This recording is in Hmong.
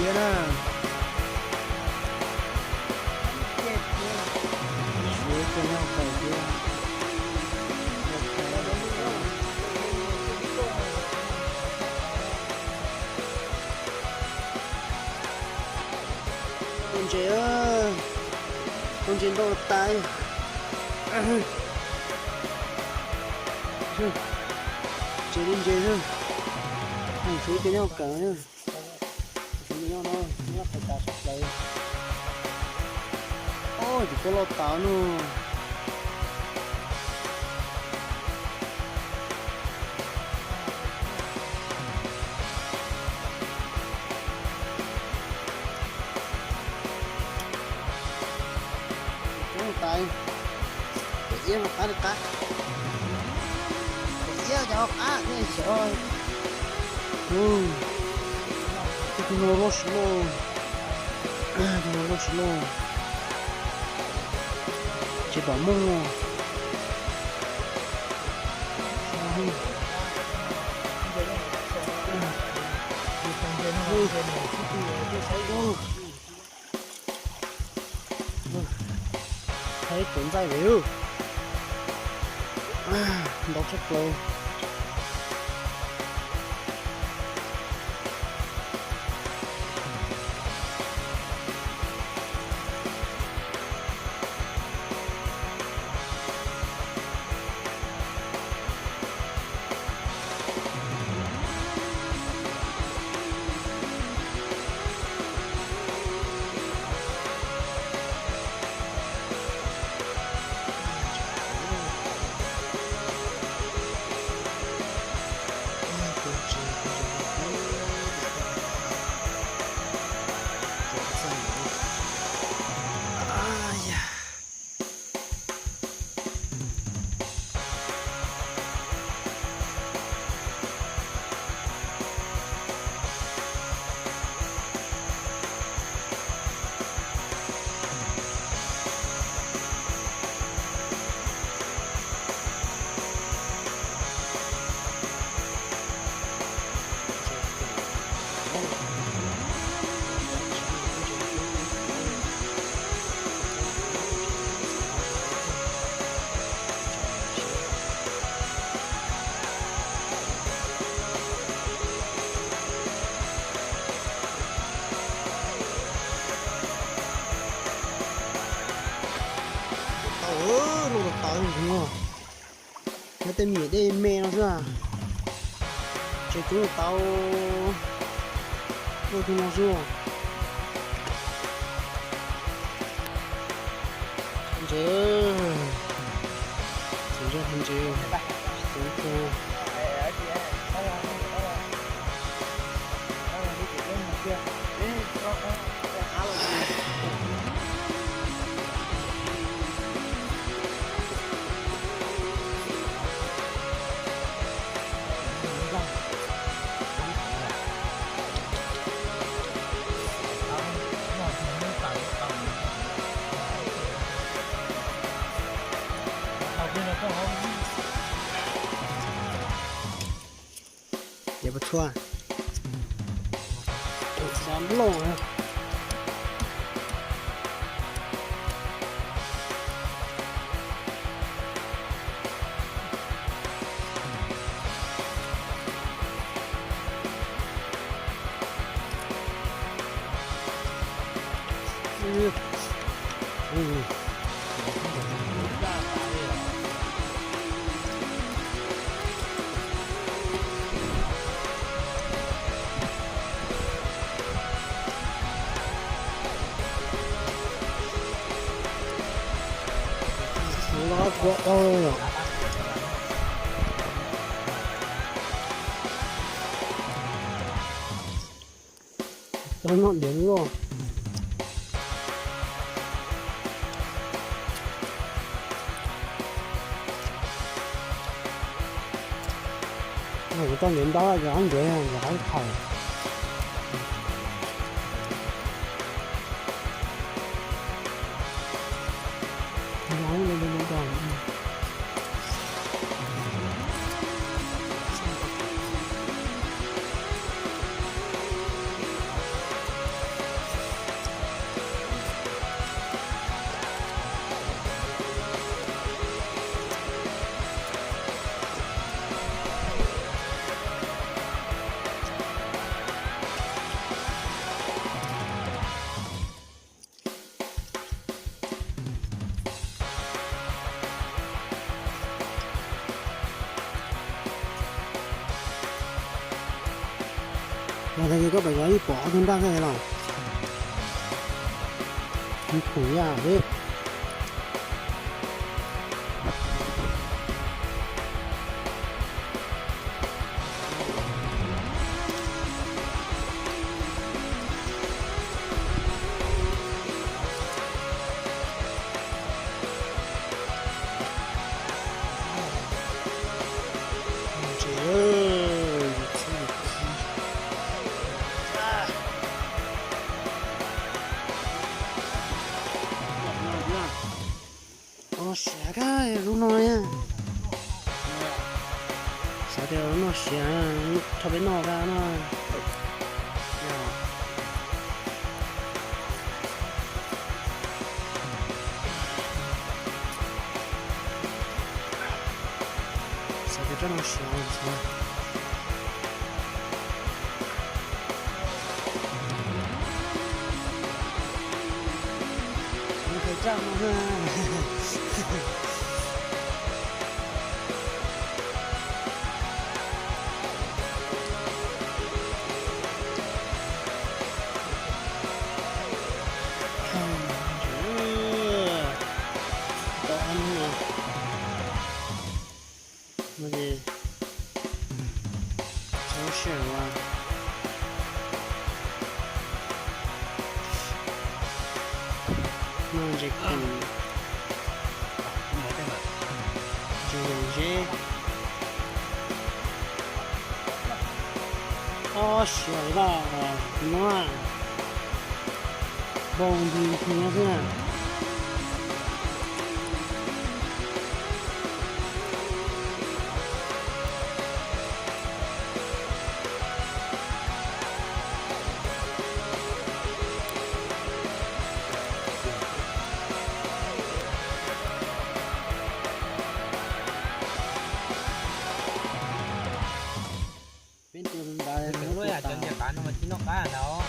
Thiab na. Suav cov nyob kaws thiab. Ntses, ntses ntau tas. Ntses li ntses xwb. Suav cov nyob kaws. Suav cov nyob no, nyob qhais tas sab plaws. Ob, cov kua loj tas no. Coob tas, tus iab mas qab li qab. Tus iab cov qab thiab xyov. Tus no loj tsis loj, tus no loj tsis loj. Tsis pom muaj. Thaij tus ntxaij vev, ntau tshaj plaws. Tau, loj tau tau no. Nyob tej me nyuam dej me no xwb. Tseem coob tau loj tus no xwb. Ntses, txiv zaj ntses, txiv ntses. Ces puas txhua, xav loj na. Cov noj diav loj. Kuv tau ntev ntau ces qab ntev ces qab thaum. Los tag kis koj pom cov ib pom ob tug nraj koj los. Khoom yam peb. Ua siav kawg lub no na. Xav tias noj siav, rho peb noj kawg no. Xav tias rov noj siav xwb. Mus kawg tsaj no na. Tau no no. No ces txhob siab ua. No ntses khoom, ntses yam zeb. Ob siav loj no, npau nti no xwb na. Peb tus ntawd cov ncej qab no mas tsis noj qab ntag.